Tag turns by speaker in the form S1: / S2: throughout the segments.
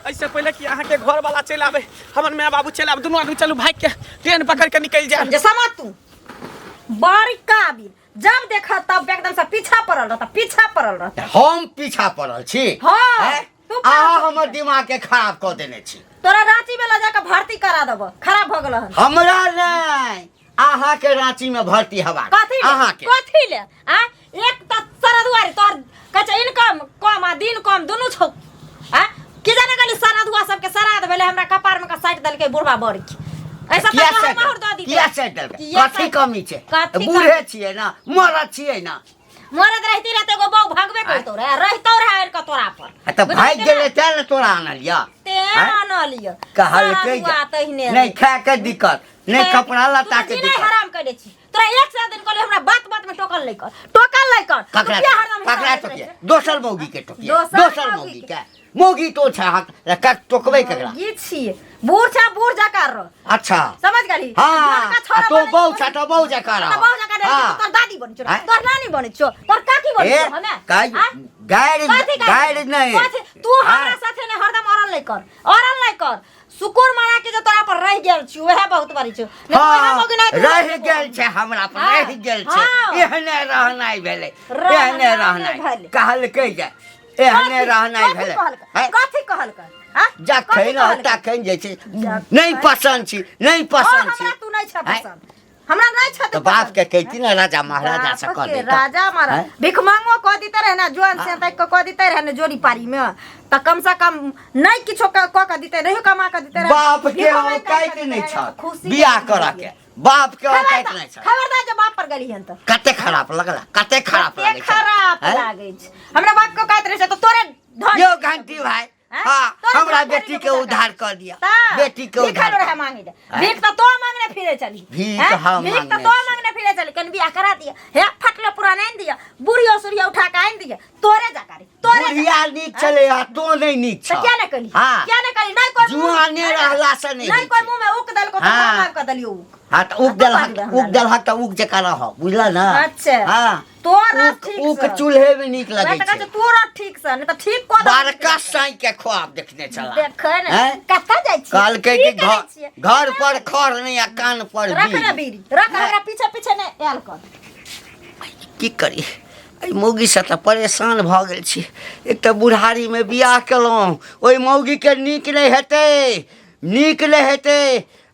S1: एहिसँ पहिले कि अहाँके घर वाला चलि आबै, हमर माय बाबू चलि आबै, दुनू आदमी चलू भागि के ट्रेन पकड़ के निकलि जायब।
S2: जे समझ तू बड़ी काबिल, जब देखा तब एकदम से पीछा पड़ल रहता, पीछा पड़ल रहता।
S3: हम पीछा पड़ल छी?
S2: हाँ,
S3: हैं?
S2: तू पड़ल
S3: अहाँ
S2: छी।
S3: हमर दिमाग के खराब कऽ देने छी।
S2: तोरा रांची में लऽ जाके भर्ती करा देबो, खराब भऽ गेल हन।
S3: हमरा नहि, अहाँ के रांची में भर्ती हवा।
S2: कथी ले?
S3: अहाँ के
S2: कथी ले? आ एक त सरदुआरी तोर कहै छै इनकम कम आ दिन कम दुनू छौ। आ की जाने गेली सरदुआ सबके सराद भेलै, हमरा कपार में का साटि देलकै बुढ़बा बड़ी। ऐसा
S3: किया
S2: तऽ हम
S3: साटि
S2: माहुर दऽ दितै।
S3: किया साटि देलकै?
S2: किया
S3: कथी
S2: साटि-
S3: कमी छै?
S2: कथी
S3: बूढ़े
S2: कमी?
S3: छियै ना, मरद छियै ना।
S2: मरद रहिती रहते एगो बहू भागबे करतो रहे, रहितो रहे आनि कऽ तोरा पर।
S3: आ तऽ
S2: बुझलियै
S3: भागि
S2: ने?
S3: गेलै तें ने तोरा आनलियै।
S2: तें
S3: आँय?
S2: आनलियै।
S3: कहलकै
S2: सरदुआ
S3: जे
S2: तहिने
S3: नहि खाय के दिक्कत, नहि
S2: तू
S3: कपड़ा लत्ता
S2: तऽ
S3: के
S2: जीनाइ
S3: दिक्कत।
S2: हराम करै छी। तोरा एक सौ दिन कहलियै हमरा बात बात में टोकल नहि कर, टोकल नहि कर। तू
S3: ककरा
S2: किया हरदम
S3: ककरा
S2: हिसाब लैत
S3: टोकिए?
S2: रहै छै?
S3: दोसर मौगी के टोकिए।
S2: दोसर
S3: दोसर
S2: मौगी
S3: मौगी
S2: के।
S3: के मौगी तो छै अहाँ के, टोकबै केकरा?
S2: मौगी छियै, बूढ़ छै, बूढ़ जकाँ रह।
S3: अच्छा।
S2: समझ गेली?
S3: हाँ,
S2: जोनका छोरा
S3: आ तो
S2: बनै
S3: बहू
S2: छै,
S3: छै, तो बहू जकाँ रह।
S2: तो बहू जकाँ रहै छै,
S3: हाँ।
S2: तोर दादी बनै छौ,
S3: आँय?
S2: तोर नानी बनै छौ, तोर काकी बनै
S3: ए,
S2: छौ, हमे?
S3: काई-
S2: आँय?
S3: गारि-
S2: कथी गारि?
S3: गारि नहि।
S2: कथी? तू हमरा
S3: आँय?
S2: साथे नहि हरदम अड़ल नहि कर, अड़ल नहि कर। शुकुर मना के जे तोरा पर रहि गेल छी, वएह बहुत बड़ी छौ। नहि तऽ वएह
S3: हाँ,
S2: मौगी नहि तू
S3: रहि
S2: रहि
S3: गेल छै हमरा पर,
S2: हाँ,
S3: रहि गेल छै।
S2: हाँ।
S3: एहने रहनाइ भेलै,
S2: रहनाइ
S3: एहने रहनाइ।
S2: भेलै।
S3: कहलकै जे एहने
S2: कथी-
S3: रहनाइ
S2: कथी
S3: भेलै।
S2: कहलकै?
S3: हैं?
S2: कथी कहलकै? हाँ?
S3: जखन
S2: कथी कहलकै?
S3: तखन जे छै
S2: जखन-
S3: नहि पसन्द छी, नहि
S2: हाँ,
S3: पसन्द छी।
S2: हमरा तू नहि छ
S3: हैं?
S2: पसन्द, हमरा नहि छ
S3: तऽ बाप के कहती ने राजा महाराजा से कह
S2: के
S3: दे
S2: राजा महाराज भिख मांगो कह दिते रहे ना, जोन से तक कह दिते रहे ना जोड़ी पारी में, त कम से कम नहीं किछो क क दिते रहे, कमा क दिते रहे।
S3: बाप के
S2: भिखो मांग कऽ
S3: औकात
S2: दिते
S3: नहि
S2: रहे,
S3: छल
S2: तऽ खुशी
S3: बियाह
S2: के
S3: करऽ के, बाप के औकात नहि छल।
S2: खबरदार जे बाप पर गेली हन त
S3: कते खराब लगला, कते खराब
S2: कते
S3: लागै छै।
S2: खराब
S3: हैं?
S2: लागै छै। हमरा बाप के औकात रहे छै त तोरे धन
S3: यौ घंटी भाई,
S2: हैं?
S3: हाँ,
S2: तोरे
S3: हमरा
S2: धन
S3: बेटी
S2: धरी
S3: के
S2: के
S3: उद्धार कर दिया,
S2: ता,
S3: बेटी के
S2: भीख
S3: उद्धार
S2: रहे
S3: कर।
S2: मांगे दे।
S3: हैं?
S2: भीख तो तो मांगने फिरे चली।
S3: भीख
S2: हैं?
S3: हम
S2: भीख तो
S3: मांगने
S2: तो
S3: छी।
S2: मांगने फिरे चली, कन बियाह करा दिया, हे फटलो पुराना आनि दिया, बुढ़ियो सुढ़िया उठा के आनि दिया, तोरे जा करे, तोरे जा।
S3: बुढ़िया नीक छलै आ तो नहि नीक
S2: तऽ
S3: छल।
S2: किया नहि कली?
S3: हाँ।
S2: किया नहि कली? नहि कोई मुँह-
S3: जुआने रहला से नहि
S2: नहि
S3: होइ
S2: कोई
S3: छै।
S2: मुँह में उक देलको तऽ
S3: हाँ।
S2: हम आबि कऽ देलियौ उक।
S3: हाँ तऽ उक
S2: आ तू
S3: देलहक,
S2: बाजि दे हमरा
S3: उक देलहक तऽ उक जकाँ रह, बुझल ने?
S2: अच्छा।
S3: हाँ।
S2: तोरा
S3: उक
S2: ठीक
S3: उक
S2: से।
S3: चूल्हे में नीक
S2: वएह
S3: लगै
S2: तऽ कहै
S3: छै।
S2: छै, तोरा ठीक से, नहि तऽ ठीक कऽ देबौ।
S3: बड़का साँइ के ख्वाब देखने छला।
S2: देखै ने,
S3: हैं?
S2: कतऽ जाइ छियै?
S3: कहलकै
S2: की
S3: कि
S2: करै
S3: घर
S2: छियै?
S3: घर पर खर नहि आ कान पर
S2: रख ने
S3: बीड़ी।
S2: बीड़ी, रख, हमरा पीछे पीछे नहि आयल कर।
S3: की करी, एहि मौगीसँ तऽ परेशान भऽ गेल छी। एक तऽ बुढ़ारीमे बियाह केलहुँ, ओहि मौगीके नीक नहि हेतै, नीक नहि हेतै।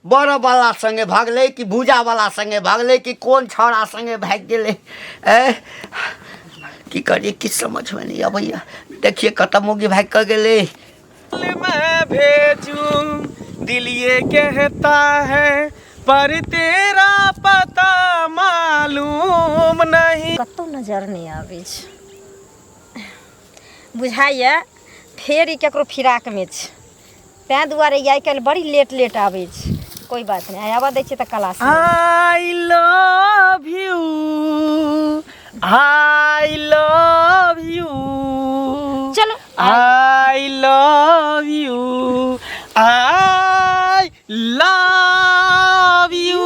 S3: बड़वला सङ्गे भगलै कि भूजावला सङ्गे भगलै कि कोन छौड़ा सङ्गे भागि गेलै? ए की करी, किछु समझमे नहि अबैया। देखिए कतऽ मौगी भागि कऽ गेलै।
S1: मैं भेजूं दिल ये कहता है, पर तेरा पता मालूम नहीं।
S2: कतौ नजर नहि आबै छै, बुझाइए फेर ई केकरो फिराकमे छै, तैँ दुआरे ई आइ काल्हि बड़ी लेट लेट आबै छै। कोइ बात नहि, आइ आबऽ दै छियै तऽ class.
S1: I love you, I love you.
S2: चलो।
S1: I love you, I love you.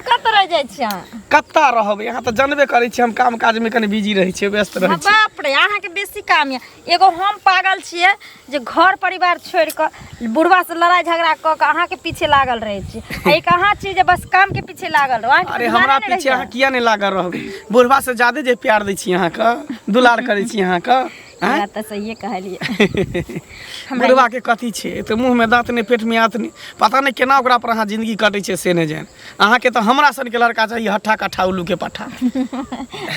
S2: कतऽ रहि जाइ छी अहाँ?
S1: कतऽ रहबै, अहाँ तऽ जानबे करै छी, हम काम काजमे कनि बिजी रहै छियै, व्यस्त रहै छी।
S2: बाप रे, अहाँके बेसी काम यऽ। एगो हम पागल छियै जे घर परिवार छोड़ि कऽ बुढ़वा से लड़ाइ झगड़ा कऽ कऽ अहाँके पीछे लागल रहै छी, आ एक अहाँ छी जे बस कामके पीछे लागल रहू। अहाँके
S1: अरे
S2: तऽ ध्याने
S1: हमरा
S2: नहि
S1: पीछे
S2: रहैए।
S1: अहाँ किया नहि लागल रहबै? बुढ़वा से ज्यादे जे प्यार दै छी अहाँके, दुलार करै छी अहाँके। आँय?
S2: बात तऽ सहिए कहलियै। हमरा
S1: बुढ़वा के कथी छै तऽ मुँह में दाँत नहि, पेट में आँत नहि, पता नहि केना ओकरा पर अहाँ जिंदगी कटै छै से नहि जानि। अहाँके तऽ हमरा सनके लड़का चाही, हट्ठा कट्ठा, उल्लू के पट्ठा।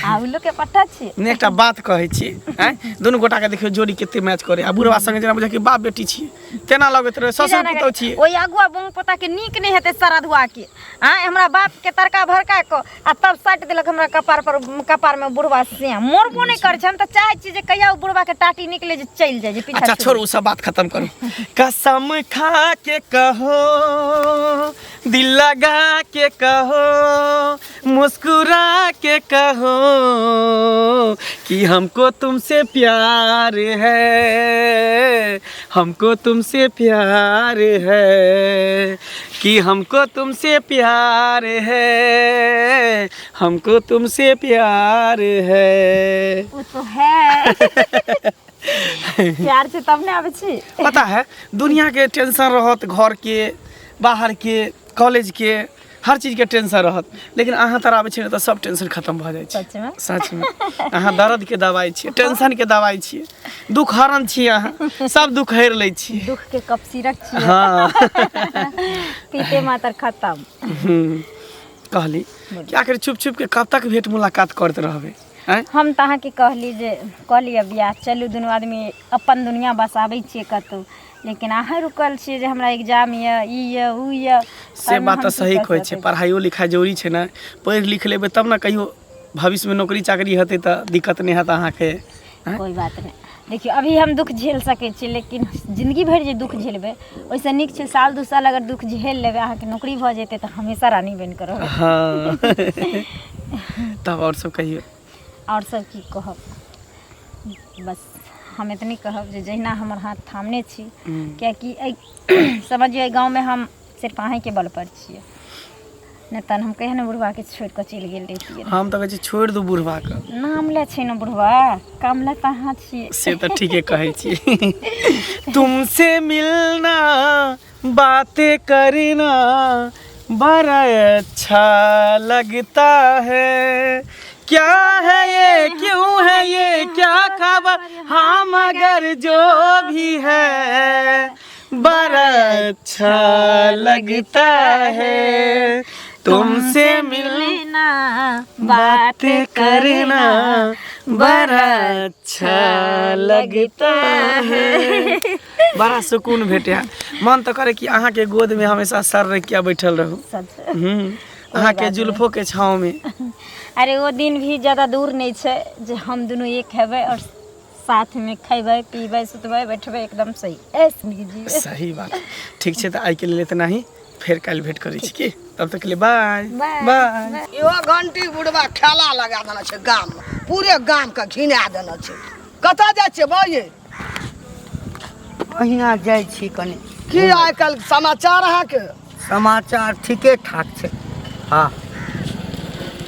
S2: आ उल्लू के पट्ठा छी
S1: ने एकटा बात कहै छी, आँय, दुनू गोटाके देखियौ जोड़ी कते मैच करे, आ बुढ़वा संगे जेना बुझाय कि बाप बेटी छियै तेना लगैत रहै, ससुर पुतहु छियै।
S2: ओहि अगुआ बुंग पोता के नीक नहि हेतै सरधुआ के। आँय, हमरा बाप के तड़का भड़का कऽ आ तब साटि देलक हमरा कपार पर, कपार में बुढ़वा से मरबो नहि करै छै। हम तऽ चाहै छी जे कहिया ओ बुढ़वा के टाटी निकले जे चलि जाय जे पीछा।
S1: अच्छा
S2: छोड़ि।
S1: छोड़ू, ओ सब बात खत्म करू। कसम खा के कहो, दिल लगा के कहो, मुस्कुरा के कहो कि हमको तुमसे प्यार है, हमको तुमसे प्यार है, कि हमको तुमसे प्यार है, हमको तुमसे प्यार है।
S2: वो तो है। प्यार छै तब ने आबै छी।
S1: पता है, दुनिया के टेंशन रहत, घर के, बाहर के, कॉलेज के, हर चीज के टेंशन रहत, लेकिन अहाँ तर आबै छी ने तऽ सब टेंशन खत्म भऽ जाइ छै।
S2: सचमे?
S1: सचमे, अहाँ दर्द के दवाइ छियै, टेंशन के दवाइ छियै, दुख हरण छियै, अहाँ सब दुख हरि लै छियै।
S2: दुख के कप सिरक छियै।
S1: हँ।
S2: पीते मातर खत्म।
S1: कहली कि आखिर चुप चुप के कब तक भेंट मुलाकात करते रहबै, आँय?
S2: हम तऽ अहाँके कहली जे कऽ लिअ बियाह, चलू दुनू आदमी अपन दुनिया बसाबै छियै कतहु, लेकिन अहाँ रुकल छियै जे हमरा एग्जाम यऽ, ई यऽ, उ यऽ।
S1: से
S2: एहिमे
S1: बात
S2: हम
S1: तऽ
S2: की
S1: सही
S2: कऽ
S1: कहै छै।
S2: सकै छी?
S1: पढ़ाइयो लिखाइ जरूरी छै ने, पढ़ि लिख लेबै तब ने कहियो भविष्यमे नौकरी चाकरी हेतै तऽ दिक्कत नहि हैत अहाँके, आँय?
S2: कोइ बात नहि, देखियौ अभी हम दुख झेल सकै छी, लेकिन जिन्दगी भरि जे दुख झेलबै ओहिसँ नीक छै साल दू साल अगर दुख झेल लेबै, अहाँके नौकरी भऽ जेतै तऽ हमेशा रानी बनि कऽ रहबै।
S1: हँ, तब आओर सब कहियौ।
S2: आओर सब की कहब, बस हम एतनी कहब जे जहिना हमर हाथ थामने छी, कियाकि एहि समझियौ एहि गाँवमे हम सिर्फ अहीँके बलपर छियै, नहि तहन हम कहिया ने बुढ़बाके छोड़ि कऽ चलि गेल रहितियै।
S1: हम तऽ कहै छी छोड़ि दू बुढ़बाके।
S2: नाम लए छै ने बुढ़बा, काम लए तऽ अहाँ छियै।
S1: से तऽ ठीके कहै छी। तुमसे मिलना बातें करना बड़ा अच्छा लगता है, क्या है ये, क्यों है ये, क्या खबर, हाँ मगर जो भी है बड़ा अच्छा लगता है। तुमसे मिलना बातें करना बड़ा अच्छा लगता है। बड़ा सुकून भेटे, मन तऽ करे कि अहाँके गोदमे हमेशा सर रखि के बैठल रहू।
S2: सच।
S1: अहाँके जुल्फो के छाँव में।
S2: अरे ओ दिन भी ज्यादा दूर नहि छै जे हम दुनू एक हेबै और साथ में खैबै, पीबै, सुतबै, बैठबै, एकदम सही ऐस नीक जीबै।
S1: सही बात। ठीक छै, तऽ आइके लेल इतना ही, फेर काल्हि भेंट करै छी की, तब तक के लिए बाय।
S2: बाय।
S1: बाय।
S4: इहो घंटी बुढ़बा खेला लगा देने छै गाममे, पूरे गामके घिना देने छै। कतऽ जाइ छियै बौ?
S3: अहिना जाइ छी कनि।
S4: की आइ काल्हि समाचार अहाँके?
S3: समाचार ठीके ठाक छै। हँ।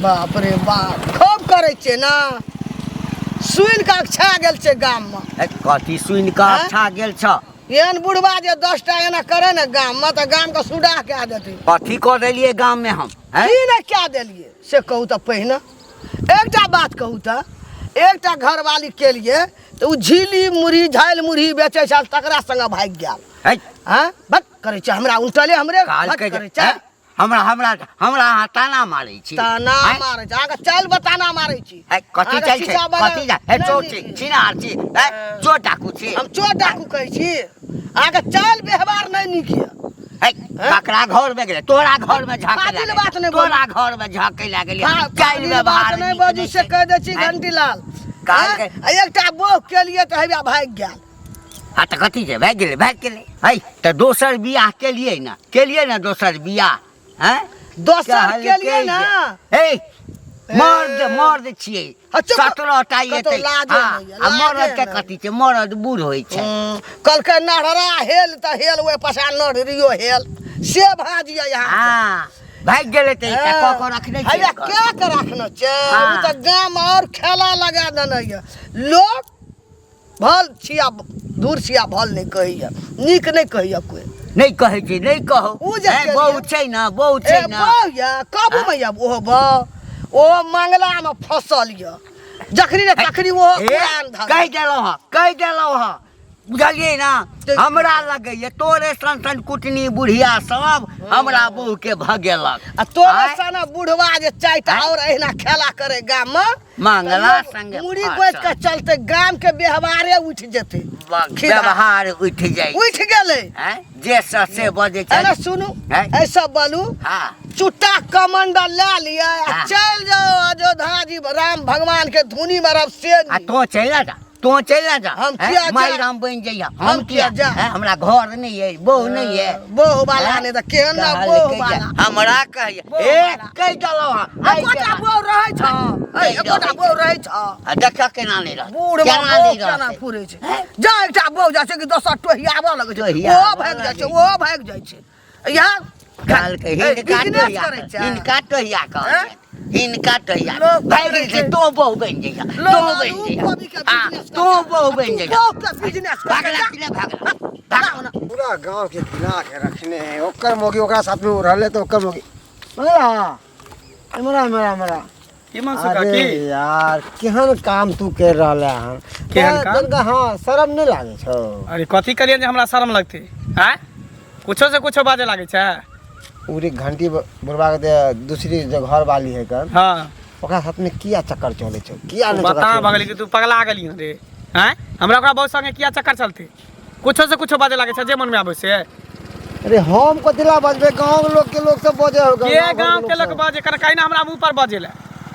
S4: बाप रे बाप, खूब करै छियै ने, सुनि कऽ अकछा गेल छै गाममे।
S3: ए, कथी सुनि कऽ
S4: आँय?
S3: अच्छा गेल छ?
S4: एहन बुढ़बा जे 10टा एना करे ने गाममे तऽ गामके सुडाह कए देतै।
S3: कथी कऽ देलियै गाममे हम, आँय?
S4: की ने कए देलियै से कहू तऽ। पहिने एकटा बात कहू तऽ, एकटा घरवाली केलिए तऽ ओ झिली मुरही, झालि मुरही बेचै छल, तकरा संगे भागि गेल।
S3: है।
S4: हँ, बक करै छै हमरा उनटले, हमरे
S3: काल
S4: बक
S3: के
S4: करै छै।
S3: हैं? हमरा हमरा हमरा अहाँ ताना मारै छी?
S4: ताना
S3: आँय?
S4: मारै छै अहाँके, चालि बताना मारै छी।
S3: है, कथी
S4: अहाँके
S3: चालि छै?
S4: शीशा वाला
S3: कथी जा हे
S4: नहि
S3: चोर
S4: नीक
S3: छी
S4: छै।
S3: छिनार छी, है चोर डाकू छी?
S4: हम चोर डाकू कहै छी? अहाँके चालि व्यवहार नहि नीक यऽ।
S3: है, ककरा घर में गेलै? तोरा घर में झाँके
S4: फाजिल
S3: लागल।
S4: बात नहि बोलू।
S3: तोरा घर में झाँके लागल। चालि
S4: फाजिल बात
S3: व्यवहार
S4: नहि
S3: नीक
S4: बाजू
S3: नहि
S4: से
S3: छै।
S4: कहि दै छी।
S3: हैं?
S4: घंटीलाल
S3: काल
S4: आँय?
S3: के-
S4: आ एकटा बोह केलिए तऽ हैया भागि गेल।
S3: आ तऽ कथी छै, भागि गेलै, भागि गेलै। है, तऽ दोसर बियाह केलियै ने, केलियै ने दोसर बियाह? हैं?
S4: दोसर
S3: कहलकै
S4: केलियै ने।
S3: जे- हे, मर्द मर्द छियै।
S4: आ चुप।
S3: 17टा
S4: कतौ
S3: एतै।
S4: लाजे
S3: हँ,
S4: नहि यऽ,
S3: आ मरद
S4: लाजे
S3: के
S4: नहि।
S3: कथी छै? मरद बूढ़ होइ छै।
S4: कहलकै नढ़रा हेल तऽ हेल, ओहि पछा नढ़रियो हेल, से भाज यऽ यहाँ।
S3: हँ, भागि गेलै तऽ एकटा कऽ कऽ रखने छियै।
S4: हैया के के रखने छै?
S3: हाँ।
S4: ओ तऽ गाम और खेला लगा देने यऽ। लोक भल छिया दूर छिया भल नहि कहैया, नीक नहि कहैया कोइ।
S3: नहि कहै छै, नहि कहू।
S4: उ जे
S3: हे,
S4: केलियै।
S3: बहु छै ने, बहु
S4: ए
S3: छै ने।
S4: बहु यऽ कबू मे यऽ, ओहो बहु ओ मंगला मे फसल यऽ, जखनी ने तखनी ओहो
S3: हे,
S4: पुरान धन।
S3: कहि देलहुँ हँ, कहि देलहुँ हँ, बुझलियै ने? हमरा लगैए तोरे सन सन कुटनी बुढ़िया सब हमरा बहु के भगेलक।
S4: आ तोरे
S3: आँय?
S4: सन बुढ़वा जे चारिटा
S3: आँय?
S4: और अहिना खेला करे गाम मे,
S3: मंगला संगे
S4: मुड़ी
S3: फाँसल।
S4: गोति के चलते गाम के व्यवहारे उठि जेतै।
S3: व्यवहार उठि जाइ।
S4: उठि गेलै।
S3: आँय? जे से बजै छै।
S4: अरे सुनू,
S3: आँय?
S4: ऐसा बोलू।
S3: हँ।
S4: चुट्टा कमंडल लए लिअ आ
S3: हाँ।
S4: चलि जाउ अयोध्या जी, राम भगवान के धुनी में रहब से
S3: आ
S4: नीक।
S3: तो चलि ना जा, तो चलि ना जा।
S4: हम
S3: हैं?
S4: किया
S3: माय
S4: जा?
S3: राम बनि जइहा।
S4: हम
S3: हम
S4: किया
S3: किया
S4: जा?
S3: हैं? हमरा घर नहि अइ, बहु नहि अइ।
S4: बहु वाला
S3: हैं?
S4: नहि तऽ केहन ने
S3: कहलकै
S4: बहु
S3: जे
S4: वाला।
S3: हमरा कहैया,
S4: बहु
S3: ए
S4: वाला।
S3: कहि देलहुँ हँ, आइ
S4: एकोटा
S3: केना?
S4: बहु रहै छ?
S3: कहि
S4: एकोटा
S3: रहै
S4: बहु रहै छ?
S3: आ देखऽ केना नहि रहत,
S4: बूढ़ मे
S3: केना
S4: बहु
S3: नहि
S4: केना
S3: रहतै?
S4: फुरै छै? जा एकटा बहु जाइ छै कि दोसर टोहियाबऽ लगै छै।
S3: टोहियाबऽ
S4: ओहो भागि जाइ छै,
S3: लगै छै।
S4: ओहो भागि जाइ छै। यहाँ
S3: कहलकै
S4: ए,
S3: हिनका
S4: बिजनेस
S3: टोहिया
S4: करै छै।
S3: हिनका टोहिया
S4: हैं?
S3: कहलियै। हिनका तैयार
S4: लोग
S3: भागि गेल तो बहु बनि जइहा
S4: लोग
S3: तो
S4: आलू
S3: बनि जइहा
S4: कोबी के
S3: हाँ,
S4: बिजनेस
S3: तो बहु बनि जइहा
S4: तू के बिजनेस कर
S3: भागला कि नहि भागला भाग
S5: पूरा गांव के घिना के रखने है ओकर मोगी ओकरा साथ में रहले तो ओकर मोगी मंगला हमरा हमरा हमरा
S1: हिमांशु
S5: अरे
S1: काकी
S5: यार केहन काम तू कर रहले हन
S1: केहन काम?
S5: तनका हाँ शर्म नहीं लागे छौ
S1: अरे कथी करियन जे हमरा शर्म लगते आँय कुछो से कुछो बाजे लागै छै
S5: उरी घंटी बुढ़वा के दे दूसरी जो घर वाली है कर
S1: हाँ
S5: ओकरा साथ में किया चक्कर चले छौ किया नहीं
S1: बता भगली कि तू पगला गेली हन रे आँय हमरा ओकरा बहुत संगे किया चक्कर चलते कुछो से कुछो बाजे लागै छै जे मन में आबै से
S5: अरे हम कथिला बजबे गांव के लोग के लोग सब बजे हो
S1: के गांव के लोग बजे कर कहीं ना हमरा मुंह पर बजे ला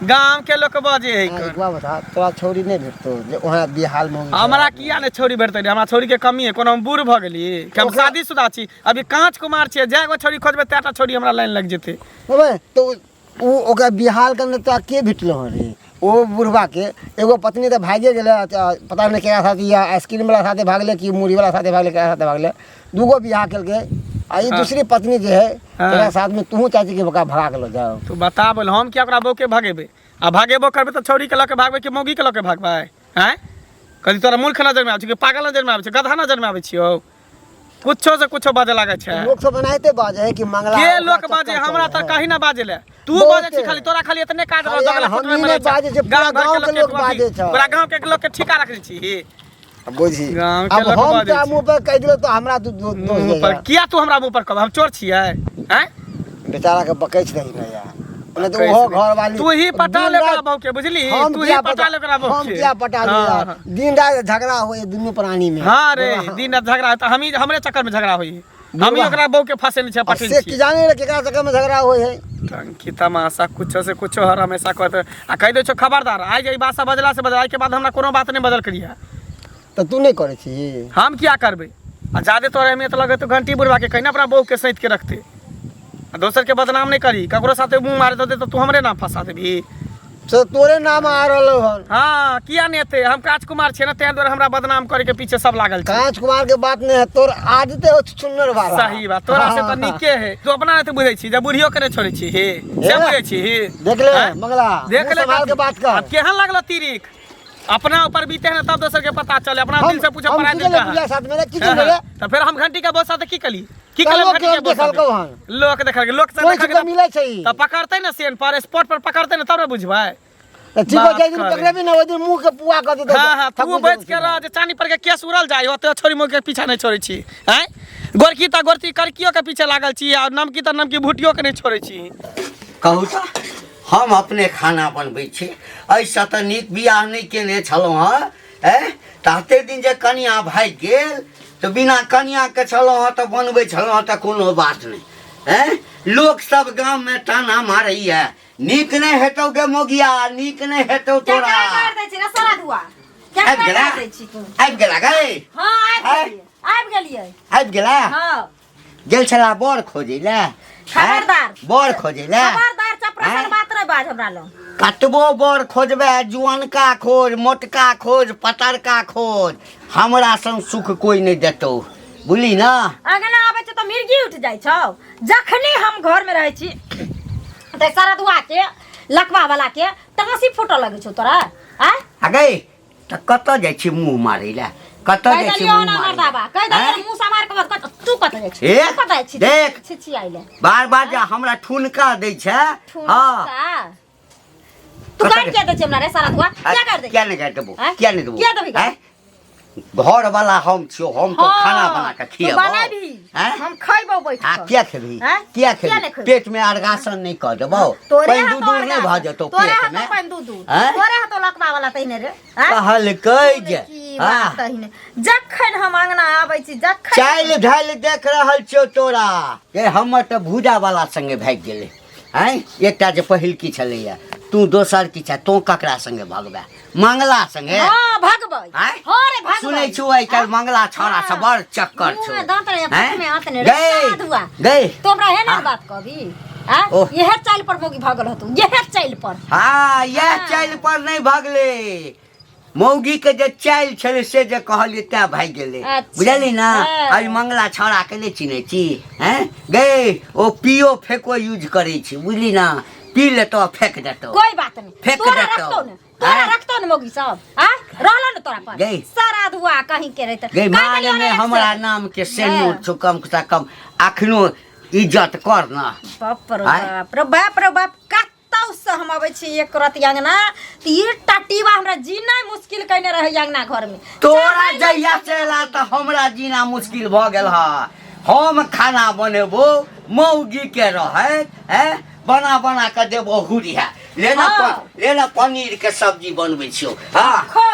S1: गांव के लोग बजे है
S5: हाँ,
S1: कर
S5: एक बार बता तोरा छौरी नहीं भेटतो जे वहाँ बिहार में
S1: हमरा किया ने छौरी भेटतै रे हमरा छौरी के कमी है कोनो हम बूढ़ भऽ गेली कि हम शादीशुदा छी अभी काँच कुमार छियै जए गो छौरी खोजबै तएटा छौरी हमरा लाइन लागि जेतै
S5: अबे तो उ ओकरा बिहार के अंदर तोरा के भेटलो हन रे ओ बुढ़वा के एगो पत्नी तऽ भागे गेलै पता नहि केकरा साथे या आइसक्रीम वाला साथे भागले कि मुरही वाला साथे भागले केकरा साथे भागले दूगो बियाह केलकै आ ई
S1: हाँ।
S5: दूसरी पत्नी जे है
S1: हाँ।
S5: तेरा साथ में तूहू चाहै छी कि ओकरा भगा के लऽ जाओ
S1: तू बता बोल हम किया ओकरा बहू के भगेबै आ भगेबो करबै तऽ छौरी के लऽ के भागबै कि मौगी के लऽ के भागबै आँय कथी तोरा मूर्ख नजरमे आबै छै कि पागल नजरमे आबै छै गधा नजरमे आबै छियौ कुछो से कुछो बाजे लागै छै
S5: लोक सब एनाहिते बाजै है कि मंगला
S1: के
S5: ओकरा
S1: लोक
S5: चक्कर
S1: बाजे हमरा
S5: चलै
S1: तऽ
S5: है।
S1: कहीं ना बाजे ले तू
S5: बहुते।
S1: बाजे छी खाली तोरा खाली एतने काज
S5: अरे
S1: रहौ
S5: यार,
S1: दगला
S5: हम
S1: कुटमे
S5: ई
S1: मरै
S5: नहि
S1: छै
S5: बाजै छै, पूरा
S1: गाँव घर
S5: गाँव
S1: के
S5: के
S1: लोक
S5: लोक बाजै छै।
S1: पूरा गाँव के लोक के ठिका रखने छी
S5: अब बुझी
S1: गाँव के
S5: अब
S1: लोक
S5: हम
S1: बाजै
S5: तोरा
S1: छै।
S5: मुँह पर कहि दिलो तो हमरा तू दोष
S1: मुँह
S5: दे
S1: पर किया तू हमरा मुँह पर कहब हम चोर छियै आँय
S5: बेचारा के बकै छै रही ना यार नहीं तो ओहो घर वाली
S1: तू ही पटा
S5: दिन
S1: ले ओकरा
S5: रात-
S1: बहू के बुझली
S5: हम
S1: तू ही
S5: किया
S1: पटा ले ओकरा बहू
S5: हम
S1: के
S5: किया पटा ले
S1: हाँ,
S5: यार
S1: हाँ।
S5: दिन रात झगड़ा होए दुनू प्राणी में
S1: हाँ रे
S5: बोला,
S1: दिन रात झगड़ा होता हम ही हमरे चक्कर में झगड़ा होई हम ही
S5: बुढ़वा।
S1: ओकरा बहू के फंसे छै
S5: अब
S1: पटेल
S5: से
S1: छी
S5: की जाने रे केकरा चक्कर में झगड़ा होए है
S1: टंकी तमाशा कुछो से कुछो हर हमेशा कहते आ कहि दै छौ खबरदार आइ जे ई बात सब बजला से बजला आइ के बाद हमरा कोनो बात नहि बदल करिहे
S5: तऽ तू नहि करै छी
S1: हम किया करबै आ जादे तोरा अहमियत लगै तो घंटी बुढ़वा के कहिना अपना बहू के सैत के रखते आ दोसर के बदनाम नहीं करी ककरो साथे मुंह मारे दे तो तू हमरे नाम फंसा देबी
S5: से तोरे नाम आ रहलो हन
S1: हाँ किया नहीं एते हम काज कुमार छियै ना तें दुआरे हमरा बदनाम करे के पीछे सब लागल छै
S5: कांच कुमार के बात नहीं है तोर आदते हो छुछुन्नर वाला
S1: सही बात तोरा से तऽ नीके है तू अपना नहीं बुझै छी जे बुढ़ियो के नहीं छोड़ै छी हे से
S5: ए,
S1: बुझै छी हे
S5: देख ले
S1: आँय?
S5: मंगला
S1: देख
S5: मुँह
S1: ले
S5: संभाल के बात कर
S1: अब केहन लागलो तिरिक अपना ऊपर बीते है ना तब दोसर के पता चले अपना दिल से पूछो
S5: हम
S1: पराया
S5: की
S1: दिल
S5: केले
S1: कहाँ
S5: बुढ़िया साथ में रे की केले रे
S1: तो फिर हम घंटी के बहुत साथ की कली की
S5: तऽ
S1: कलम
S5: लोक
S1: घंटी के
S5: लोक
S1: बहुत साथे?
S5: देखलकौ हन।
S1: लोक देखलकै लोक से
S5: कोइ
S1: देखलकै
S5: चीज के मिलै छै ई।
S1: तऽ पकड़तै ने सेन पर स्पॉट पर पकड़तै ने तब ने बुझबै
S5: तऽ ठीक हो
S1: बात
S5: जाय दिन
S1: करे।
S5: पकड़ेबी ना ओहि दिन मुंह के पुआ कऽ देतौ
S1: हाँ हाँ तू बच के रह जे चानी पर के केस उड़ल जाय ओते छोरी मुँह के पीछा नहीं छोड़ै छी आँय गोरकी तऽ गोरकी करकियो के पीछे लागल छी आ नमकी तऽ नमकी भुटियो के नहीं छोड़ै छी
S3: कहू तऽ हम अपने खाना बनबै छी एहिसँ तऽ नीक बियाह नहि केने छलहुँ हँ एँ तऽ एतेक दिन जे कनिआँ भागि गेल तऽ बिना कनिआँके छलहुँ हँ तऽ बनबै छलहुँ हँ तऽ कोनो बात नहि एँ लोकसभ गाममे ताना मारैए नीक नहि हेतौ गे मोगिया नीक नहि हेतौ तोरा
S2: केकरा गारि दै छी रे सारा धुआ
S3: आबि
S2: केकरा
S3: गेला
S2: गारि दै छी तू
S3: आबि गेला गै
S2: हाँ आबि
S3: आँय?
S2: गेलियै आबि गेलियै
S3: आबि गेला
S2: हाँ
S3: गेल छला बर खोजै लए
S2: खबरदार।
S3: बर खोजै लए
S2: खबरदार चपरासन
S3: आँय?
S2: बात रे बाज हमरा लग
S3: कतबो बर खोजबै जुअनका खोज मोटका खोज पतरका खोज हमरा सन सुख कोइ नहि देतौ बुझली ना
S2: अंगना आबै छै तऽ मिर्गी उठि जाइ छौ जखनी हम घरमे रहै छी तऽ सारा दुआ के लकवा वाला के टाँसी फूटऽ लगै छौ तोरा आँय
S3: आ गई तऽ कतऽ जाइ छी मुँह मारै लए कतऽ
S2: कहि
S3: जाइ छी
S2: देलियौ
S3: मुँह
S2: ना
S3: मारै
S2: मर्दाबा
S3: लए?
S2: कहि देलियौ
S3: आँय?
S2: मुँह समार के बाद तू कतऽ जाइ छी
S3: ए,
S2: तू कतऽ जाइ छी
S3: देख।
S2: छी छी आइले
S3: बार बार जे हमरा ठुनका दै छै हँ
S2: ठुनका तू
S3: कतऽ
S2: गारि किया दै छी हमरा रे सारा धुआ किया गारि दै
S3: किया नहि गारि देबौ
S2: आँय?
S3: किया नहि देबौ
S2: किया देबही गारि?
S3: आँय? घर वाला हम छियौ हम तो खाना बना के
S2: तू
S3: खियेबौ
S2: बनाबही
S3: आँय?
S2: हम खैबौ बैठ
S3: आ
S2: कऽ
S3: किया खेबही
S2: आँय?
S3: किया
S2: किया
S3: खेबही
S2: नहि खेबही?
S3: पेट में अर्गासन नहि कऽ देबौ
S2: तोरे
S3: पानि
S2: हाथो
S3: दूध दूध नहि भऽ
S2: अर्गासन,
S3: जेतौ
S2: तोरे
S3: पेट
S2: हाथो
S3: में
S2: पानि दूध दूध
S3: आँय?
S2: तोरे हाथो लकवा वाला तहिने रे आँय?
S3: कहलकै जे
S2: की
S3: हाँ
S2: बात तहिने जखन हम अंगना आबै छी जखन
S3: चालि ढालि देख रहल छियौ तोरा ये हमर तऽ भूजा वाला संगे भागि गेलै आँय एकटा जे पहिलकी छलैया तू दोसर की छै तोँ ककरा संगे भगबै मंगला संगे
S2: हाँ भगबै
S3: आँय?
S2: हाँ रे भगबै
S3: सुनै छु आइ काल्हि मंगला छौड़ा से बड़ चक्कर
S2: मुँह
S3: छौ
S2: में दांत रहे
S3: आँय?
S2: फुट में हाथ ने रे
S3: गै
S2: साधुआ
S3: गै
S2: तो हमरा हे ना
S3: हाँ।
S2: बात कहबी आ
S3: ओह।
S2: इहे चालि पर मौगी भगल हतू इहे चालि पर
S3: हाँ इएह
S2: हाँ।
S3: चालि पर नहि भगलै मौगीके जे चालि छलै से जे कहलियै तैं भागि गेलै
S2: अच्छा।
S3: बुझलिही ने
S2: हाँ।
S3: अभी मंगला छौड़ाके नहि चिन्है छी हैं गै ओ पियो फेको यूज करै छै बुझली ने पी लेतो आ फेंक देतो।
S2: कोई बात नहीं,
S3: फेंक
S2: तोरा
S3: देतौ।
S2: रखतौ ने, तोरा
S3: आँय?
S2: रखतौ ने मौगी सब आ रहलो ने तोरा पर
S3: गई।
S2: सारा धुआ कहीं के रहते।
S3: गई माने में हमरा नाम के सेनूर छौ, कम से कम अखनो इज्जत कर ना।
S2: बाप रे
S3: आँय?
S2: बाप रे बाप रे बाप, कतौ से हम अबै छी एक रति अंगना त ई टटीवा हमरा जीना मुश्किल कयने रहे अंगना घर में।
S3: तोरा
S2: चाहै नहि।
S3: जहिया से एला तऽ हमरा जीना मुश्किल भऽ गेल हँ। हम खाना बनेबो मौगी के रहै हैं, बना बना के देबो हुरिया ले ना।
S2: हाँ।
S3: ले ना, पनीर के सब्जी बनबै छियौ। हाँ
S2: खो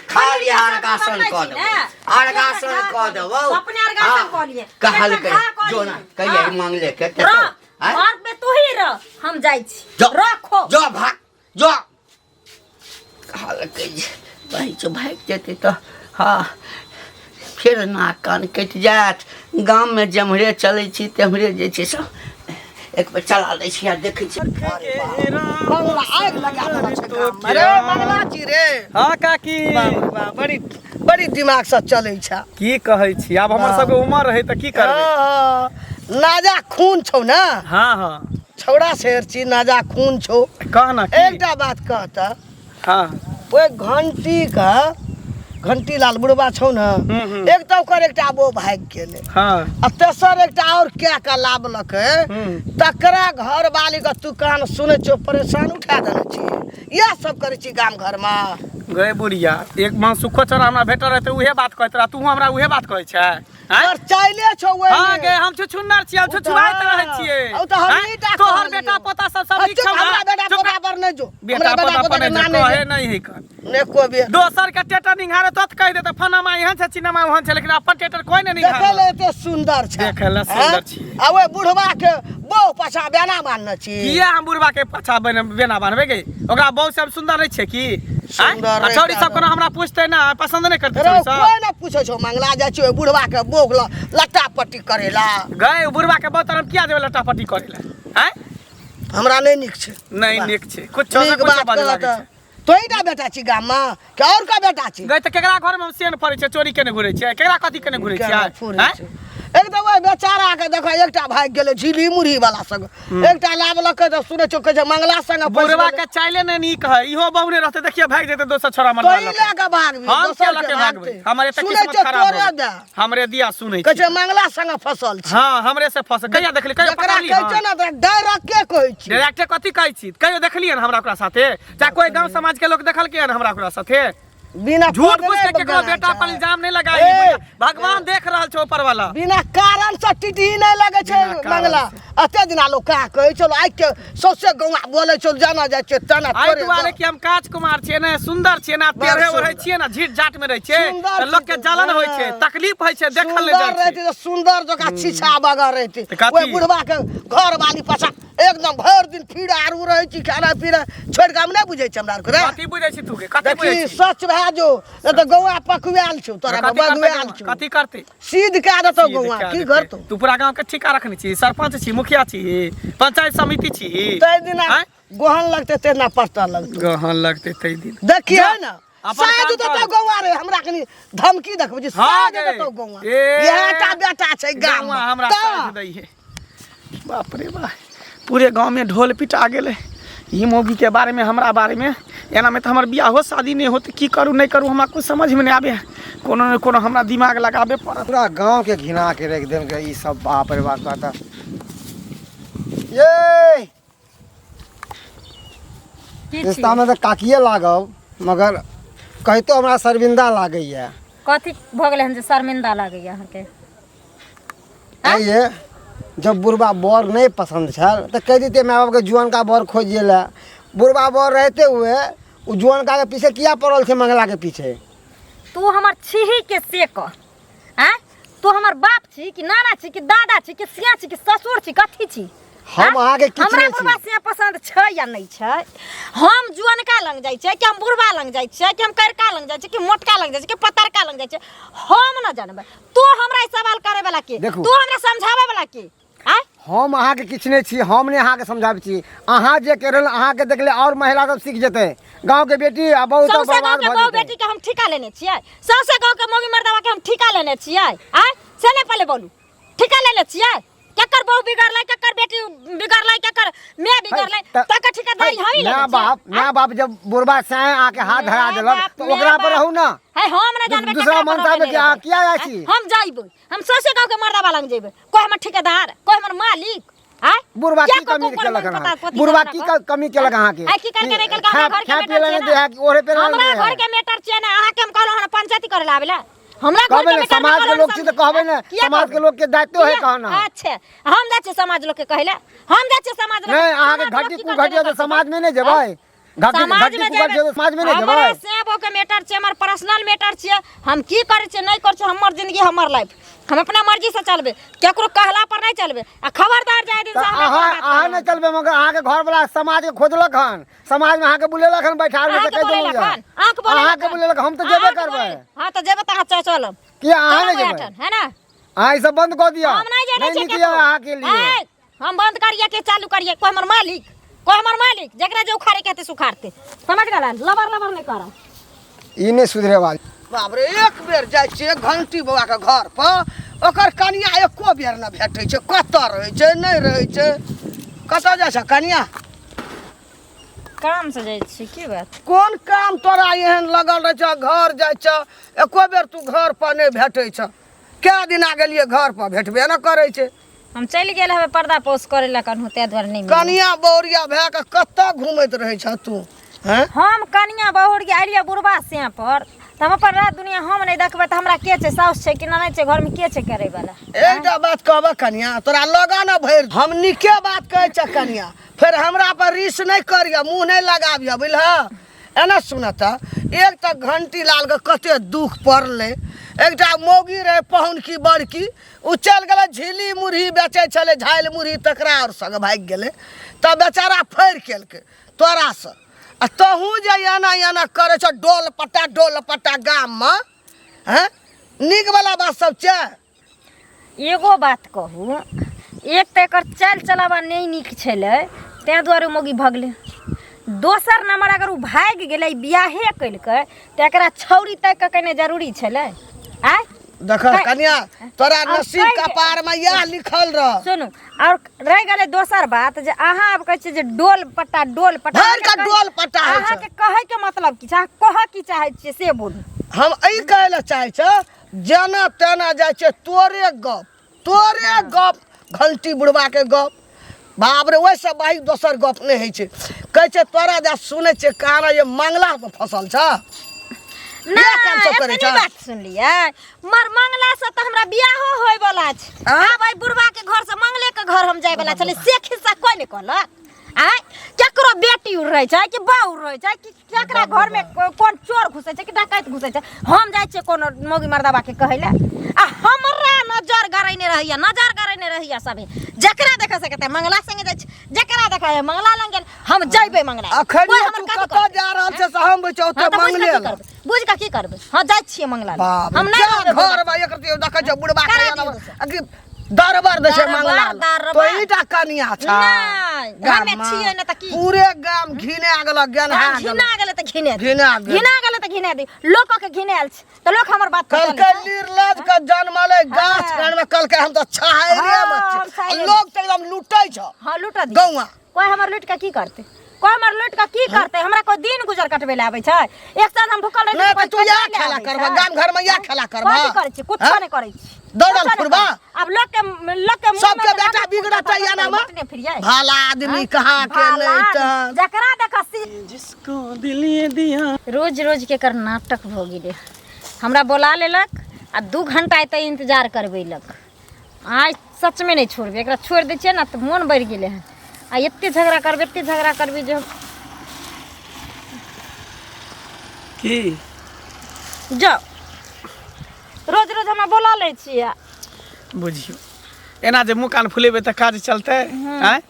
S3: खाली
S2: पनीर के सब्जी
S3: अर्गासन
S2: बनबै
S3: कऽ
S2: छी
S3: देबौ,
S2: ने?
S3: अर्गासन
S2: पेटक
S3: कऽ
S2: घा
S3: देबौ।
S2: अपने अर्गासन कऽ लिए,
S3: कहलकै
S2: पेटक घा कऽ
S3: जो
S2: लिए।
S3: ना कहिया
S2: हाँ।
S3: मांगले के
S2: रह,
S3: आँय?
S2: घर में तू ही रह, हम जाइ छी।
S3: जो
S2: रखो
S3: जो भाग जो। कहलकै जे भाइ जो भागि जेतै तऽ हँ फेर नाक कान कटि जायत। गाममे जेम्हरे चलै छी तेम्हरे जे छै से एक बेर चला दै छी आ देखै छी।
S4: मंगला आगि लगा देलक छै गाममे रे मंगला जी रे।
S1: हाँ काकी।
S4: वाह वाह, बड़ी बड़ी दिमाग से चलै छै।
S1: की कहै छी, आब हमर सबके उमर रहै तऽ की करबै?
S4: हाँ, नाजा खून छौ ने।
S1: हाँ हाँ,
S4: छौड़ा शेर छी, नाजा खून छौ।
S1: कह ना की?
S4: एकटा बात कहता।
S1: हाँ।
S4: ओहि घंटी के घंटी लाल बुढ़बा छौ ने,
S1: हम्म।
S4: एक तऽ ओकर एकटा बो भागि गेलै
S1: हाँ
S4: आ तेसर एकटा और कए के लाबलकै, तकरा घर वाली के तू कान सुनै छौ परेशान उठा देने छी। इएह सब करै छी गाम घर मे।
S1: गए बुढ़िया, एक माह सुखो चोरा हमरा भेटल रहते उहे बात कहैत रह, तू हमरा उहे बात कहै छै? आँय?
S4: और चाइले छौ ओहि
S1: हाँ गे, हम छुछुन्नर छियै, हम
S4: ओ तऽ
S1: छुछुआइत रहै छियै।
S4: ओ तऽ हमही
S1: आँय?
S4: टा
S1: तोहर
S4: कहलियौ।
S1: बेटा पोता सब सब
S4: आ
S1: नीक
S4: चुप,
S1: छौ ना?
S4: हमरा बेटा
S1: चुप
S4: पोता पर नहि जो।
S1: बेटा
S4: हमरा
S1: पोता
S4: बेटा
S1: पर
S4: पोता के
S1: नहि
S4: नाम
S1: जो,
S4: नहि
S1: कहे नहि है कर।
S4: ने को बे
S1: दोसर के टेटर निहारे तो कहि देते फनामा एहन छै चिनामा ओहन छै, लेकिन अपन टेटर कोई नहि
S4: देखै
S1: निहारे।
S4: लए एते सुन्दर छै।
S1: देखै लए सुन्दर छियै।
S4: आ ओहि बुढ़वा के बहु पाछा बेना बान्हने छी।
S1: किया हम बुढ़वा के पाछा बेना बान्हबै गे? ओकरा बहु सब सुन्दर नहि छै की? आँय?
S4: सुन्दर
S1: आ
S4: रहै
S1: छौड़ी
S4: छै।
S1: सब कोनो हमरा पूछते ना, पसंद नहि करते
S4: रे
S1: छौड़ी सब?
S4: कोई ना पूछै छौ मंगला, जाइ छी ओहि बुढ़वा के बोग ल लट्टा पट्टी करेला।
S1: गए, बुढ़वा के बहु तर हम किया जेबै लट्टा पट्टी करै लए? आँय?
S4: हमरा नहि नीक छै।
S1: नहि नीक छै, कुछो से
S4: नीक
S1: कुछो
S4: बात
S1: बाजऽ
S4: कहत।
S1: लागै छै।
S4: तोही टा बेटा छी गाममे कि और का बेटा छी?
S1: गए तऽ केकरा घरमे हम सेन फड़ै छै, चोरी केने घुरै छै, केकरा कथी केने घुरै छै?
S4: केना फुरै
S1: आँय?
S4: छै। एक तऽ ओहि बेचारा के देखो, एकटा भागि गेलै झिली मुरही वाला संग, एकटा लाबलकै तऽ सुनै छौ कहै छै मंगला संग फँसि
S1: बुढ़वा
S4: गेलै।
S1: के चाइले नहि नीक है, इहो बहु नहि रहतै देखिए भागि जेतै दोसर छोड़ा मरदा
S4: तोही
S1: लऽ के।
S4: लए कऽ भागबी,
S1: हम
S4: दोसर
S1: किया लऽ
S4: के
S1: के भागबै?
S4: भागतै।
S1: हमर एते
S4: सुनै
S1: किस्मत
S4: छौ
S1: खराब
S4: तोरे
S1: भऽ गेल।
S4: दए।
S1: हमरे दिया सुनै
S4: कहै
S1: छी।
S4: छै मंगला संग फसल छी।
S1: हाँ, हमरे से फसल। कहिया देखली? कहियो
S4: जकरा
S1: पकड़ली?
S4: कहै छै ने तऽ डायरेक्ट के कहै छी।
S1: डायरेक्टे कथी कहै छी? कहियो देखलियै हमरा ओकरा साथे? चाहे कोई गांव समाज के लोग देखलकै हन हमरा ओकरा साथे?
S4: बिना
S1: झूठ
S4: पदने
S1: फूस के केकरो
S4: बनाइ
S1: बेटा
S4: छै।
S1: पर इल्जाम नहीं लगाई।
S4: ए,
S1: भगवान देख रहल छै ऊपर वाला।
S4: बिना कारण से टिटही नहीं लगे छै
S1: बिना कारण
S4: मंगला। अते दिना लोग का कहै छलो, आइ के सौंसे गौआ बोलै छल, जाना जाइ छै तना
S1: एहि
S4: तोरे
S1: दुआरे कि हम काज कुमार छियै ने, सुंदर छियै ने,
S4: बड़
S1: टेढ़े ओढ़े
S4: सुन्दर।
S1: छियै ने, झीट जाट में रहै छियै
S4: सुन्दर
S1: तऽ लोक के
S4: छी
S1: जलन होइ छै,
S4: हाँ।
S1: तकलीफ होइ छै, देखल नहि
S4: सुन्दर
S1: जाइ छै।
S4: रहती तऽ सुन्दर जकाँ छीछा बगर रहती।
S1: तऽ कथी?
S4: ओहि बुढ़वा के घर वाली पाछा एकदम भरि दिन फिर आरू रहै छी, खाना पीना छोड़ि कऽ। हम नहि बुझै छी हमरा आरके रे।
S1: कथी बुझै छी तू के? कथी
S4: देखी
S1: बुझै छी?
S4: सच भए जो, नहि तऽ गौआ पकुआयल छौ तोरा,
S1: कथी करतै
S4: बगुआयल
S1: गौआ?
S4: छौ।
S1: कथी करतै?
S4: सीध कए देतौ
S1: सीध
S4: गौआ
S1: कए
S4: की
S1: देतै।
S4: करतौ?
S1: तू पूरा गांव के ठिका रखने छी, सरपंच छी, मुखिया छी, पंचायत समिति छी?
S4: ताहि दिना
S1: आँय?
S4: गोहन लगतै तेना पड़ता लगतौ।
S1: गहन लगतै ताहि दिन।
S4: देखिए ने
S1: अपन
S4: साइज
S1: काम
S4: देतौ
S1: कर।
S4: गौआ रे, हमरा कनी धमकी देखबै छी।
S1: हाँ
S4: साइज
S1: गे।
S4: देतौ गौआ।
S1: ए,
S4: इएह टा बेटा छै गाम
S1: गौआ हमरा साइज दै है। बाप रे बा, पूरे गांव में ढोल पिटा गेलै ई मौगी के बारे में, हमरा बारे में। एना में तऽ हमर बियाहो शादी नहि होत। की करू नहि करू, हमरा कुछ समझ में नहि आबे। कोनो ने कोनो हमरा दिमाग लगाबे पड़त।
S5: पूरा गांव के घिना के रख देलकै ई सब। बाप रे बाप, कहता ये
S2: की छी?
S5: रिश्ता में तऽ काकिए लागब, मगर कहितो हमरा शर्मिंदा लागैया।
S2: कथी भऽ गेलै हन जे शर्मिंदा लागैया अहाँके?
S5: आइए जब बुढ़बा बर नहीं पसंद छल तो कह देते माय बाप के जुअनका बर खोजिए ला। बुढ़बा बर रहते हुए उ जुअनका के पीछे किया पड़ल छै मंगला के पीछे?
S2: तू हमर छीही के से कह, आँय? तू हमर बाप छी कि नाना छी कि दादा छी कि सिया छी कि ससुर छी, कथी छी?
S5: हम
S2: आँय?
S5: अहाँके किछु
S2: हमरा
S5: नहि छी।
S2: बुढ़बा सिया पसंद छै या नहि छै? हम जुअनका लग जाइ छियै कि हम बुढ़बा लग जाइ छियै कि हम करिका लग जाइ छियै कि मोटका लग जाइ छियै कि पतरका लग जाइ छियै, हम न जानबै। तू हमरा ई सवाल करे वाला के?
S5: देखू।
S2: तू हमरा समझावे वाला के? आँय?
S5: हम अहाँके किछु नहि छी, हम नहि अहाँके समझाबै छी। अहाँ जे करि रहल, अहाँके देखले और महिला सब सीख जेतै, गाँव के बेटी आ बहु सब
S2: सौंसे गाँव
S5: बर्बाद
S2: के
S5: भऽ
S2: बहु
S5: जेतै।
S2: बेटी के हम ठीका लेने छियै? सौंसे गाँव के मौगी मर्दावा के हम ठीका लेने छियै? आँय, से नहि पहिले बोलू, ठीका लेने छियै? केकर बहू बिगड़लै, केकर बेटी बिगड़लै, केकर मैं बिगड़लै, तकर ठेकेदारी हम ही
S5: माय
S2: लेने
S5: बाप, माय बाप जब बुढ़बा साय आके हाथ धरा
S2: माय
S5: देलक
S2: बाप,
S5: तऽ
S2: माय
S5: ओकरा पर
S2: बाप।
S5: रहू ना।
S2: है, हम नहि जानबै
S5: दूसरा
S2: केकरा पर
S5: मनसा
S2: रहबै,
S5: में
S2: नहि
S5: किया
S2: रहबै।
S5: किया जाइ छी?
S2: हम जाइबै, हम सौंसे गाँव के मर्दा वाला लग जेबै। कोइ हमर ठेकेदार, कोइ हमर मालिक। आय
S5: बुढ़बा
S2: किया
S5: की
S2: कोइ
S5: कमी
S2: कोइ
S5: केलक
S2: पता-
S5: अहाँ?
S2: पति
S5: बुढ़बा
S2: करना
S5: की
S2: को?
S5: कमी केलक अहाँके?
S2: आय की करके नहि केलक? हमरा घर के
S5: खाय
S2: मेटर
S5: पियै लए
S2: छियै
S5: नहि दै है कि ओढ़े पहिरे लए
S2: हमरा
S5: नहि दै
S2: घर
S5: है?
S2: के मेटर छियै ने। अहाँके हम कहलहुँ हन पंचायती करे ला आबै ला। हमरा घर
S5: कहबै
S2: के
S5: ने
S2: मेटर
S5: समाज के लोग छी तऽ कहबै ने,
S2: किया
S5: समाज के
S2: कहबै?
S5: लोग के दायित्व है
S2: किया?
S5: कहना।
S2: अच्छा, हम जाइ छियै समाज लोग के कहै ला, हम जाइ छियै समाज लोग
S5: नहि, अहाँके
S2: समाज लोग
S5: घटी
S2: की
S5: कु
S2: करतै,
S5: घटी तऽ
S2: नहि करतै?
S5: समाज में नहि जेबै। घटी
S2: समाज
S5: घटी
S2: में
S5: कुघटी
S2: जेबै।
S5: तऽ समाज में नहि
S2: हमरा
S5: जेबै।
S2: सेबो के मैटर छै, हमर पर्सनल मैटर छियै। हम की करै छियै नहि करै छियै, हमर जिंदगी हमर लाइफ, हम अपना मर्जी से चलबै, केकरो कहला पर नहि चलबै। आ खबरदार जाय दिन
S5: तऽ
S2: से हमरा
S5: अहाँ
S2: कोनो बात
S5: अहाँ
S2: करब।
S5: नहि चलबै, मगर अहाँके घरवला समाज के खोजलक हन, समाज में अहाँके बुलेलक हन बैठार में,
S2: अहाँके
S5: से कहि देलहुँ
S2: बोलेलक
S5: यऽ।
S2: हन, अहाँके बोलेलक
S5: अहाँके
S2: हन।
S5: बुलेलक, हम तऽ जेबे
S2: अहाँके
S5: करबै।
S2: हाँ तऽ जेबै तऽ अहाँ चलब।
S5: किया अहाँ नहि
S2: चलब
S5: जेबै?
S2: ओहिठाम, है ना?
S5: अहाँ ई सब बंद कऽ दिअ।
S2: हम नहि जानै
S5: नहि
S2: छियै
S5: नीक यऽ
S2: केकरो।
S5: अहाँके लिए।
S2: ऐ, हम बंद करिए के चालू करिए, कोई हमर मालिक, कोई हमर मालिक, जकरा जे उखाड़े के हेतै से उखाड़तै, समझ गेल? लबर लबर नहि करब।
S5: ई नहि सुधरे वाली।
S4: बाप रे, एक बेर जाइ छियै घंटी बाबाके घर पर, ओकर कनिया एको बेर नहि भेटै छै। कतऽ रहै छै, नहि रहै छै? कतऽ जाइ छै कनिया?
S2: काम से जाइ छी। की बात?
S4: कोन काम तोरा एहन लगल रहै छौ? घर जाइ छौ, एको बेर तू घर पर नहि भेटै छौ। कए दिना गेलियै घर पर, भेटबे नहि करै छै।
S2: हम चलि गेल हवे पर्दा पोस करे ला कन्हू, ताहि दुआरे नहि मिलल।
S4: कनिया बौरिया भए कऽ कतऽ घुमैत रहै छह तू? हैं?
S2: हम कनिया बहुरिया एलियै बुढ़बा से पर तऽ हम अपन रात दुनिया हम नहि देखबै तऽ हमरा के छै? साउस छै कि ननैद छै घरमे, के छै करै वाला?
S4: एकटा बात कहबह कनिया, तोरा लगा न भरि हम नीके बात कहै छह कनिया, फेर हमरा पर रिस नहि करिह, मुँह नहि लगाबिह, बुझलह? एना सुनऽ तऽ, एक तऽ घंटी लालके कते दुख पड़लै। एकटा मौगी रहै पहुनकी बड़की, ओ चलि गेलै झिल्ली मुरही बेचै छलै, झालि मुरही, तकरा आओर संग भागि गेलै, तऽ बेचारा फड़ि केलकै तोरासँ। आ तहूँ जे एना एना करै छह डोल पट्टा डोल पट्टा गाममे, हँ, नीकवला बात सब छै?
S2: एगो बात कहू, एक तऽ एकर चालि चलावा नहि नीक छलै, ताहि दुआरे मौगी भगलै। दोसर नंबर, अगर ओ भागि गेलै, बियाहे केलकै, तऽ एकरा छौरी ताकि कऽ केनाइ जरूरी छलै? आँय?
S4: देख कनिया, तोरा नसीब कपार में इएह लिखल रह।
S2: सुनू, और रहि गेलै दोसर बात जे अहाँ आब कहै छियै जे डोल पट्टा डोल पट्टा।
S4: भरि कऽ डोल पट्टा होइ छै।
S2: अहाँके कहै के मतलब की छै? अहाँ कहऽ की चाहै छियै से बोलू।
S4: हम एहि कहै लए चाहै छौ, जेना तेना जाइ छै तोरे गप, तोरे गप, घंटी बुढ़बाके गप, बाप रे, ओहिसँ बाही दोसर गप नहि होइ छै। कहै छै तोरा जा सुनै छियै कहाँ जे मंगला पर फसल छ। इएह काम सब करै
S2: एतनी
S4: छ।
S2: बात सुनलियै, मर मंगला से तऽ हमरा बियाहो होय वाला छै। आब एहि बुढ़बा के घर से मंगले के घर हम जाय वाला छलै, से खिस्सा कोइ नहि कहलक। आँय, केकरो बेटी उड़ रहै छै कि बहू रहै छै कि केकरा घर में कोन चोर घुसै छै कि डकैत घुसै छै, हम जाइ छियै कोनो मौगी मर्दाबा के कहै लए आ हमरा नजर गरैने रहैया, नजर गरैने रहैया सभे। जकरा देखै से कहतै मंगला संगे जाइ छै, जकरा देखै है मंगला लग गेल। हम जइबै मंगला लग।
S4: अखन
S2: कोइ हमर
S4: तू
S2: कथी
S4: कतऽ
S2: करतै?
S4: जा रहल छै से हम बुझै
S2: हाँ,
S4: ओतऽ
S2: तऽ बुझि
S4: मंगले
S2: कऽ की
S4: लग।
S2: करबै? बुझि कऽ की करबै? हँ, जाइ छियै मंगला लग।
S4: बाप
S2: हम
S4: रे,
S2: नहि
S4: क्या
S2: रहबै
S4: घर
S2: बुढ़बा।
S4: में एक रत्ती देखै छै बुढ़बा के
S2: करा
S4: एना
S2: दियौ दोसर।
S4: आ कि दरबर दै छै
S2: दरबर,
S4: मंगला लग।
S2: दरबर।
S4: तो ईटा कनिया छ
S2: नहि,
S4: गाम
S2: हमे
S4: में।
S2: छियै ने तऽ की?
S4: पूरे गाम घिना गेलक, गेनहा
S2: हाँ,
S4: गेलक।
S2: घिना गेलै तऽ घिने दे।
S4: घिना गेल।
S2: घिना गेलै तऽ घिने दे। लोक के घिनायल छै तऽ लोक हमर बात पर चलै
S4: कहलकै
S2: छै।
S4: निर्लज के जन्मलै गाछ
S2: हाँ।
S4: कान में, कहलकै हम तऽ छाहरे
S2: हाँ,
S4: में
S2: हम
S4: छी।
S2: छाहरे में।
S4: लोग तऽ एकदम लूटै छ।
S2: हाँ, लूटऽ दियौ।
S4: गौआ।
S2: कोइ हमर लूटि कऽ की करतै? कोइ हमर लूटि कऽ की करतै? हमरा कोइ दिन गुजर कटबै लए आबै छै? एक साल हम भूखल रहै
S4: नहि तऽ तू इएह खेला करबह, गाम घरमे इएह खेला करबह?
S2: कथी करै छी? कुछो
S4: हाँ?
S2: नहि करै छी।
S4: दौड़ल
S2: कुछो नहि
S4: फुरबा?
S2: करै छी। आब लोक के लोक के मुँह
S4: सबके
S2: में
S4: बेटा
S2: लाठी
S4: बिगड़तै
S2: फुटतै,
S4: एनामे?
S2: घुटने फिरियै।
S4: भला आदमी कहाँ के
S2: भला
S4: नहि
S2: आदमी।
S4: तऽ
S2: जकरा देखऽ सी
S1: जिसको दिल ये दिया।
S2: रोज रोज के एकर नाटक भऽ गेलै। हमरा बोला लेलक आ 2 घंटा एतऽ इंतजार करबेलक। आइ सचमे नहि छोड़बै एकरा। छोड़ि दै छियै ने तऽ मोन बढ़ि गेलै हन। आ एते झगड़ा करबै, एते झगड़ा करबै जे हम
S1: की
S2: जाउ। रोज रोज हमरा बोला लै छियै।
S1: बुझियौ, एना जे मुँह कान फुलेबै तऽ काज चलतै? आँय?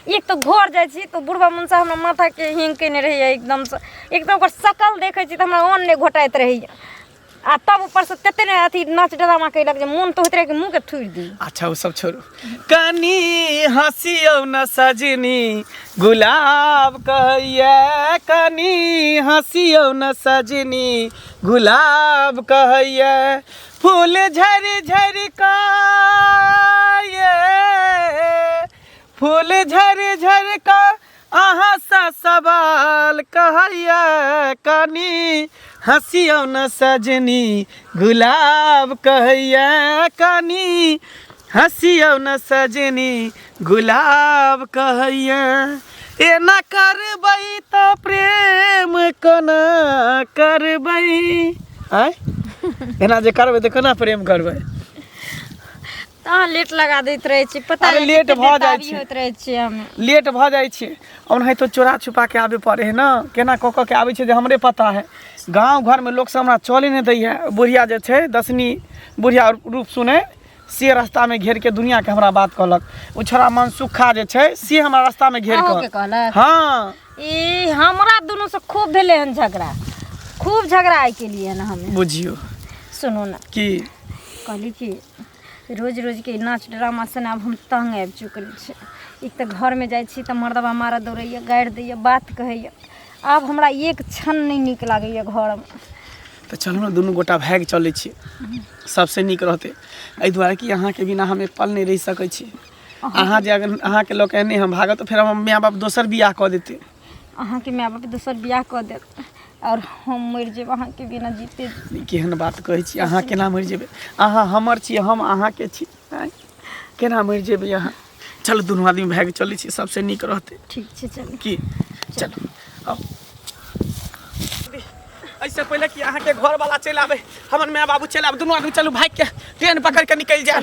S2: एक तऽ घर जाइ छी तऽ बुढ़बा मुनसा हमरा माथाके हिंग केने रहैए एकदमसँ एकदम। ओकर शकल देखै छी तऽ हमरा अन्न नहि घोटाइत रहैए आ तब ऊपरसँ तते ने अथी नाच ड्रामा कयलक जे मोन तऽ होइत रहै कि मुँहके थुरि दी।
S1: अच्छा, ओ सब छोड़ू, कनी हँसियौ न सजनी, गुलाब कहैया। कनी हँसियौ न सजनी, गुलाब कहैया। फूल झरि झरि का ये फूल झर झर का अहाँ सा सवाल कहैया कनी हँसियौ न सजनी गुलाब कहैया कनी हँसियौ न सजनी गुलाब कहैया एना करबै तऽ प्रेम कोना करबै आँय एना जे करबै तऽ कोना प्रेम करबै
S2: तऽ अहाँ लेट लगा दैत रहै छी पता
S1: अरे
S2: नहि
S1: लेट
S2: कते
S1: भऽ जाइ
S2: बेताबी
S1: छै।
S2: होइत रहै छियै हम
S1: लेट भऽ जाइ छै ओनाहितो चोरा छुपा के आबे पड़े है ने केना कऽ कऽ के आबै छै जे हमरे पता है गाँव घरमे लोक सब हमरा चले नहि दैए बुढ़िया जे छै दसनी बुढ़िया रूप सुनै से रास्तामे घेर के दुनियाके हमरा बात कहलक ओ छोड़ा मनसुखा जे छै से हमरा रास्तामे घेर
S2: अहूँके
S1: कऽ
S2: कहलक
S1: हँ
S2: ई हमरा दुनू से खूब भेलै हन झगड़ा खूब झगड़ा आइ केलियै हन हमे
S1: बुझियौ
S2: सुनू ने
S1: की
S2: कहली कि रोज रोजके ई नाच ड्रामा से ने आब हम तंग आबि चुकल छी एक तऽ घरमे जाइ छी तऽ मर्दबा मारऽ दौड़ैए गारि दैए बात कहैए आब हमरा एक क्षण नहि नीक लागैए घरमे
S1: तऽ चलू ने दुनू गोटा भागि चलै छी सबसँ नीक रहतै एहि दुआरे कि अहाँके बिना हम एक पल नहि रहि सकै छी अहाँ जे अगर अहाँके लऽ कऽ एने हम भागब तऽ फेर हमर माय बाप दोसर बियाह कऽ देतै
S2: अहाँके माय बाप दोसर बियाह कऽ देत आओर हम मरि जेब अहाँके बिना जीते जी।
S1: केहन बात कहै छी अहाँ केना मरि जेबै अहाँ हमर छी हम अहाँके छी आँय? केना मरि जेबै अहाँ चलू दुनू आदमी भागि चलै छी सबसँ नीक रहतै
S2: ठीक छै चलू
S1: की चलू आउ एहिसँ पहिले कि अहाँके घरवाला चलि आबै हमर माय बाबू चलि आबै दुनू आदमी चलू भागि के ट्रेन पकड़ि के निकलि जायब।